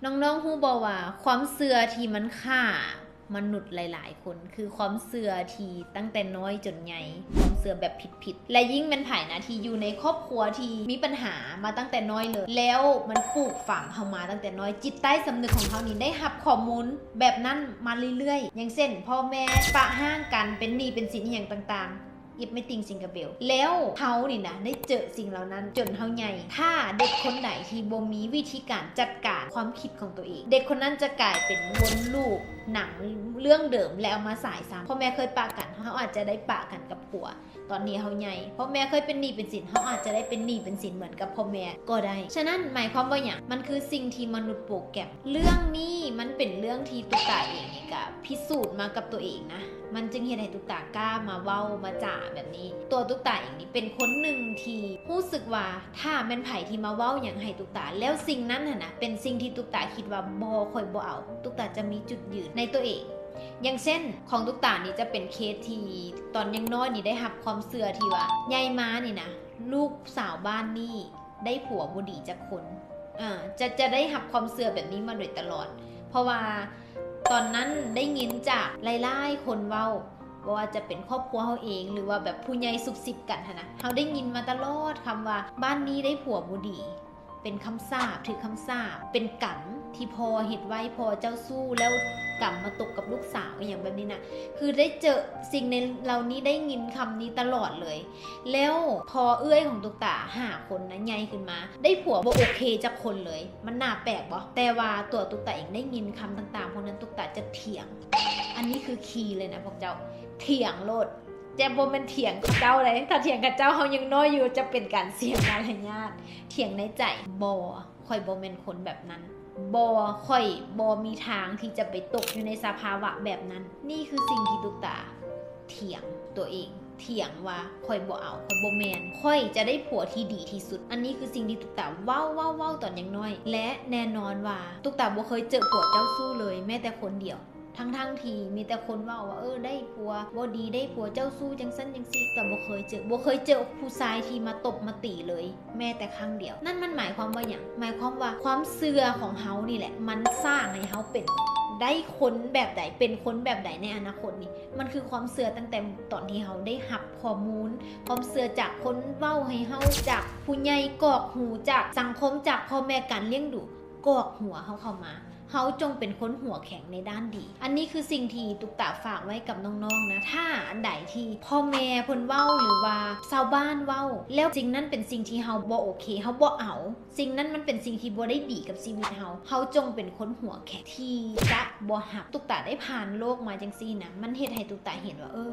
ນ້ອງໆຮູ້ບໍ່ວ່າຄວາມເຊື່ອທີ່ມັນຂ້າມະນຸດຫຼາຍໆຄົນ ຄືຄວາມເຊື່ອທີ່ຕັ້ງແຕ່ນ້ອຍຈົນໃຫຍ່ ຄວາມເຊື່ອແບບຜິດໆ ແລະ ຍິ່ງແມ່ນໃຜນະທີ່ຢູ່ໃນຄອບຄົວທີ່ມີບັນຫາມາຕັ້ງແຕ່ນ້ອຍເລີຍ ແລ້ວມັນປູກຝັງເຮົາມາຕັ້ງແຕ່ນ້ອຍ ຈິດໃຕ້ສຳນຶກຂອງເຮົານີ້ໄດ້ຮັບຂໍ້ມູນແບບນັ້ນມາເລື້ອຍໆ ຢ່າງເຊັ່ນ ພໍ່ແມ່ປະຮ້າງກັນ ເປັນໜີ້ເປັນສິນອີ່ຫຍັງຕ່າງໆ Everything Jingle Bell ແລ້ວເຮົານີ້ນະໄດ້ເຈີສິ່ງເຫຼົ່ານັ້ນຈົນເຮົາໃຫຍ່. ຖ້າເດັກຄົນໃດທີ່ບໍ່ມີວິທີການຈັດການຄວາມຄິດຂອງຕົວເອງ, ເດັກຄົນນັ້ນຈະກາຍເປັນວົນລູບໜັງເລື່ອງເດີມ ແລະ ເອົາມາສາຍຊ້ຳ. ພໍ່ແມ່ເຄີຍປະກັນ, ເຮົາອາດຈະໄດ້ປະກັນກັບຜົວຕອນທີ່ເຮົາໃຫຍ່. ພໍ່ແມ່ເຄີຍເປັນໜີ້ເປັນສິນ, ເຮົາອາດຈະໄດ້ເປັນໜີ້ເປັນສິນເໝືອນກັບພໍ່ແມ່ກໍໄດ້. ສະນັ້ນໝາຍຄວາມວ່າຫຍັງ? ມັນຄືສິ່ງທີ່ມະນຸດໂປຣແກຣມ. ເລື່ອງນີ້ມັນເປັນເລື່ອງທີ່ຕຸກຕາເອງນີ້ກະພິສູດມາກັບຕົວເອງນະ. ມັນຈຶ່ງເຮັດໃຫ້ຕຸກຕາກ້າມາເວົ້າມາຈາແບບນີ້. ຕົວຕຸກຕາເອງນີ້ເປັນຄົນໜຶ່ງທີ່ຮູ້ສຶກວ່າ ຖ້າແມ່ນໃຜທີ່ມາເວົ້າຫຍັງໃຫ້ຕຸກຕາ ແລ້ວສິ່ງນັ້ນຫັ້ນນະ ເປັນສິ່ງທີ່ຕຸກຕາຄິດວ່າ ບໍ່, ຂ້ອຍບໍ່ເອົາ, ຕຸກຕາຈະມີຈຸດຢືນໃນຕົວເອງ. ຢ່າງເຊັ່ນ ຂອງຕຸກຕານີ້ຈະເປັນເຄສທີ່ຕອນຍັງນ້ອຍນີ້ໄດ້ຮັບຄວາມເຊື່ອທີ່ວ່າ ໃຫຍ່ມານີ້ນະ ລູກສາວບ້ານນີ້ ໄດ້ຜົວບໍ່ດີຈັກຄົນ ເອີ ຈະ ຈະໄດ້ຮັບຄວາມເຊື່ອແບບນີ້ມາໂດຍຕະຫຼອດ ເພາະວ່າຕອນນັ້ນໄດ້ຍິນຈາກຫຼາຍໆຄົນເວົ້າ ບໍ່ວ່າຈະເປັນຄອບຄົວເຮົາເອງ ຫຼືວ່າແບບຜູ້ໃຫຍ່ຊຸບຊິບກັນຫັ້ນນະ ເຮົາໄດ້ຍິນມາຕະຫຼອດຄຳວ່າ ບ້ານນີ້ໄດ້ຜົວບໍ່ດີ ເປັນຄຳສາບ ຖືກຄຳສາບ ເປັນກຳທີ່ພໍ່ເຮັດໄວ້ ພໍ່ເຈົ້າຊູ້ ແລ້ວກຳມາຕົກກັບລູກສາວ ອີ່ຫຍັງແບບນີ້ນະ ຄືໄດ້ເຈີສິ່ງໃນເຫຼົ່ານີ້ ໄດ້ຍິນຄຳນີ້ຕະຫຼອດເລີຍ. ແລ້ວພໍເອື້ອຍຂອງຕຸກຕາຫ້າຄົນນະໃຫຍ່ຂຶ້ນມາ ໄດ້ຜົວບໍ່ໂອເຄຈັກຄົນເລີຍ ມັນໜ້າແປກບໍ່? ແຕ່ວ່າຕົວຕຸກຕາເອງໄດ້ຍິນຄຳຕ່າງໆພວກນັ້ນ ຕຸກຕາຈະຖຽງ. ອັນນີ້ຄືຄີເລີຍນະພວກເຈົ້າ ຖຽງໂລດ. ແຕ່ບໍ່ແມ່ນຖຽງເຂົາເຈົ້າເດ້ ຖ້າຖຽງເຂົາເຈົ້າ ເຮົາຍັງນ້ອຍຢູ່ ຈະເປັນການເສຍມາລະຍາດ. ຖຽງໃນໃຈ ບໍ່ ຂ້ອຍບໍ່ແມ່ນຄົນແບບນັ້ນ. ບໍ່ ຂ້ອຍບໍ່ມີທາງທີ່ຈະໄປຕົກຢູ່ໃນສະພາວະແບບນັ້ນ. ນີ້ຄືສິ່ງທີ່ຕຸກຕາຖຽງຕົວເອງ ຖຽງວ່າ ຂ້ອຍບໍ່ເອົາ ຂ້ອຍບໍ່ແມ່ນ ຂ້ອຍຈະໄດ້ຜົວທີ່ດີທີ່ສຸດ. ອັນນີ້ຄືສິ່ງທີ່ຕຸກຕາເວົ້າ ເວົ້າ ເວົ້າຕອນຍັງນ້ອຍ ແລະ ແນ່ນອນວ່າຕຸກຕາບໍ່ເຄີຍເຈີຜົວເຈົ້າຊູ້ເລີຍ ແມ້ແຕ່ຄົນດຽວ ທັງໆທີ່ມີແຕ່ຄົນເວົ້າວ່າ ເອີ ໄດ້ຜົວບໍ່ດີ ໄດ້ຜົວເຈົ້າຊູ້ ຈັ່ງຊັ້ນຈັ່ງຊີ້ ແຕ່ບໍ່ເຄີຍເຈີ ບໍ່ເຄີຍເຈີຜູ້ຊາຍທີ່ມາຕົບມາຕີເລີຍ ແມ້ແຕ່ຄັ້ງດຽວ. ນັ້ນມັນໝາຍຄວາມວ່າຫຍັງ? ໝາຍຄວາມວ່າຄວາມເຊື່ອຂອງເຮົານີ້ແຫຼະ ມັນສ້າງໃຫ້ເຮົາເປັນໄດ້ຄົນແບບໃດ ເປັນຄົນແບບໃດໃນອະນາຄົດນີ້ ມັນຄືຄວາມເຊື່ອຕັ້ງແຕ່ຕອນທີ່ເຮົາໄດ້ຮັບຂໍ້ມູນ ຄວາມເຊື່ອຈາກຄົນເວົ້າໃຫ້ເຮົາ ຈາກຜູ້ໃຫຍ່ກອກຫູ ຈາກສັງຄົມ ຈາກພໍ່ແມ່ ການລ້ຽງດູ ກອກຫົວເຮົາເຂົ້າມາ ເຮົາຈົ່ງເປັນຄົນຫົວແຂງໃນດ້ານດີ. ອັນນີ້ຄືສິ່ງທີ່ຕຸກຕາຝາກໄວ້ກັບນ້ອງໆນະ. ຖ້າອັນໃດທີ່ພໍ່ແມ່ເພິ່ນເວົ້າ ຫຼືວ່າຊາວບ້ານເວົ້າ ແລ້ວສິ່ງນັ້ນເປັນສິ່ງທີ່ເຮົາບໍ່ໂອເຄ ເຮົາບໍ່ເອົາ ສິ່ງນັ້ນມັນເປັນສິ່ງທີ່ບໍ່ໄດ້ດີກັບຊີວິດເຮົາ ເຮົາຈົ່ງເປັນຄົນຫົວແຂງທີ່ຈະບໍ່ຮັບ. ຕຸກຕາໄດ້ຜ່ານໂລກມາຈັ່ງຊີ້ນະ ມັນເຮັດໃຫ້ຕຸກຕາເຫັນວ່າ ເອີ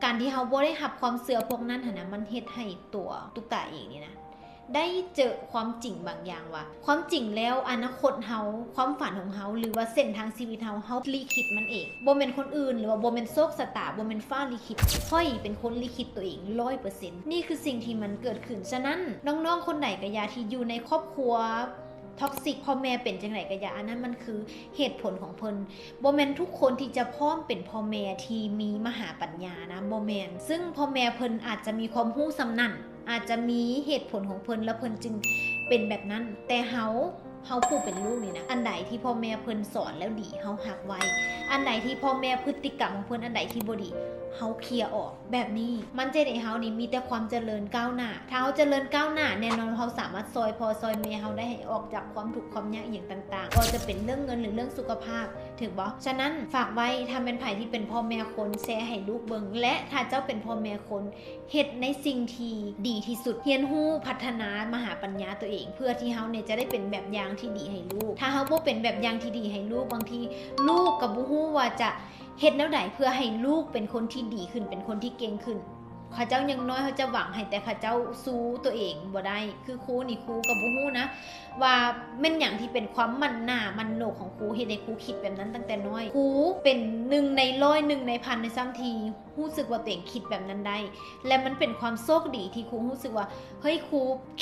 ການທີ່ເຮົາບໍ່ໄດ້ຮັບຄວາມເຊື່ອພວກນັ້ນຫັ້ນນະ ມັນເຮັດໃຫ້ຕົວຕຸກຕາເອງນີ້ນະ ໄດ້ເຈີຄວາມຈິງບາງຢ່າງວ່າ ຄວາມຈິງແລ້ວອະນາຄົດເຮົາ ຄວາມຝັນຂອງເຮົາ ຫຼືວ່າເສັ້ນທາງຊີວິດເຮົາ ເຮົາລິຂິດມັນເອງ ບໍ່ແມ່ນຄົນອື່ນ ຫຼືວ່າບໍ່ແມ່ນໂຊກຊະຕາ ບໍ່ແມ່ນຟ້າລິຂິດ. ຂ້ອຍເປັນຄົນລິຂິດຕົວເອງຮ້ອຍເປີເຊັນ. ນີ້ຄືສິ່ງທີ່ມັນເກີດຂຶ້ນ. ສະນັ້ນ ນ້ອງໆຄົນໃດກະຢ່າທີ່ຢູ່ໃນຄອບຄົວ toxic ພໍ່ແມ່ເປັນຈັ່ງໃດກະຢ່າ ອັນນັ້ນມັນຄືເຫດຜົນຂອງເພິ່ນ. ບໍ່ແມ່ນທຸກຄົນທີ່ຈະພ້ອມເປັນພໍ່ແມ່ທີ່ມີມະຫາປັນຍານະ ບໍ່ແມ່ນ. ຊຶ່ງພໍ່ແມ່ເພິ່ນອາດຈະມີຄວາມຮູ້ສ່ຳນັ້ນ ອາດຈະມີເຫດຜົນຂອງເພິ່ນ ແລ້ວເພິ່ນຈຶ່ງເປັນແບບນັ້ນ. ແຕ່ເຮົາ ເຮົາຜູ້ເປັນລູກນີ້ນະ ອັນໃດທີ່ພໍ່ແມ່ເພິ່ນສອນແລ້ວດີ ເຮົາຮັບໄວ້. ອັນໃດທີ່ພໍ່ແມ່ ພຶດຕິກຳຂອງເພິ່ນອັນໃດທີ່ບໍ່ດີ ເຮົາເຄຍອອກ. ແບບນີ້ມັນຈະເຮັດໃຫ້ເຮົານີ້ມີແຕ່ຄວາມຈະເລີນກ້າວໜ້າ. ຖ້າເຮົາຈະເລີນກ້າວໜ້າ ແນ່ນອນເຮົາສາມາດຊ່ອຍພໍ່ຊ່ອຍແມ່ເຮົາໄດ້ໃຫ້ອອກຈາກຄວາມທຸກຄວາມຍາກອີ່ຫຍັງຕ່າງໆ ບໍ່ວ່າຈະເປັນເລື່ອງເງິນ ຫຼື ເລື່ອງສຸຂະພາບ ຖືກບໍ່? ສະນັ້ນ ຝາກໄວ້ ຖ້າແມ່ນໃຜທີ່ເປັນພໍ່ແມ່ຄົນ ແຊໃຫ້ລູກເບິ່ງ ແລະ ຖ້າເຈົ້າເປັນພໍ່ແມ່ຄົນ ເຮັດໃນສິ່ງທີ່ດີທີ່ສຸດ ຮຽນຮູ້ພັດທະນາມະຫາປັນຍາຕົວເອງ ເພື່ອທີ່ເຮົານີ້ຈະໄດ້ເປັນແບບຢ່າງທີ່ດີໃຫ້ລູກ. ຖ້າເຮົາບໍ່ເປັນແບບຢ່າງທີ່ດີໃຫ້ລູກ ບາງທີລູກກໍບໍ່ຮູ້ວ່າຈະເຮັດແນວໃດເພື່ອໃຫ້ລູກເປັນຄົນທີ່ດີຂຶ້ນ ເປັນຄົນທີ່ເກັ່ງຂຶ້ນ. ເຂົາເຈົ້າຍັງນ້ອຍ ເຮົາຈະຫວັງໃຫ້ແຕ່ເຂົາເຈົ້າຊູ້ຕົວເອງບໍ່ໄດ້. ຄືຄູນີ້ ຄູກໍບໍ່ຮູ້ນະ ວ່າແມ່ນຫຍັງທີ່ເປັນຄວາມໝັ້ນໜ້າໝັ້ນໂໜກຂອງຄູ ເຮັດໃຫ້ຄູຄິດແບບນັ້ນຕັ້ງແຕ່ນ້ອຍ. ຄູເປັນໜຶ່ງໃນຮ້ອຍ ໜຶ່ງໃນພັນດ້ວຍຊ້ຳທີ່ຮູ້ສຶກວ່າຕົວເອງຄິດແບບນັ້ນໄດ້ ແລະ ມັນເປັນຄວາມໂຊກດີທີ່ຄູຮູ້ສຶກວ່າ ເຮີ້ຍ ຄູ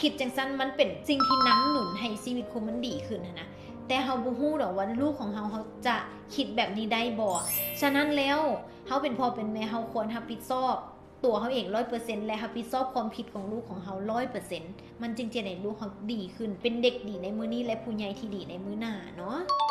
ຄິດຈັ່ງຊັ້ນ ມັນເປັນສິ່ງທີ່ນຳໜູນໃຫ້ຊີວິດຄູມັນດີຂຶ້ນຫັ້ນນະ. ແຕ່ເຮົາບໍ່ຮູ້ດອກວ່າລູກຂອງເຮົາ ເຮົາຈະຄິດແບບນີ້ໄດ້ບໍ່? ສະນັ້ນແລ້ວ ເຮົາເປັນພໍ່ເປັນແມ່ ເຮົາຄວນຮັບຜິດຊອບ ຕົວເຮົາເອງຮ້ອຍເປີເຊັນ ແລະ ຮັບຜິດຊອບຄວາມຜິດຂອງລູກຂອງເຮົາຮ້ອຍເປີເຊັນ ມັນຈຶ່ງຈະເຮັດໃຫ້ລູກເຮົາດີຂຶ້ນ ເປັນເດັກດີໃນມື້ນີ້ ແລະ ຜູ້ໃຫຍ່ທີ່ດີໃນມື້ໜ້າເນາະ.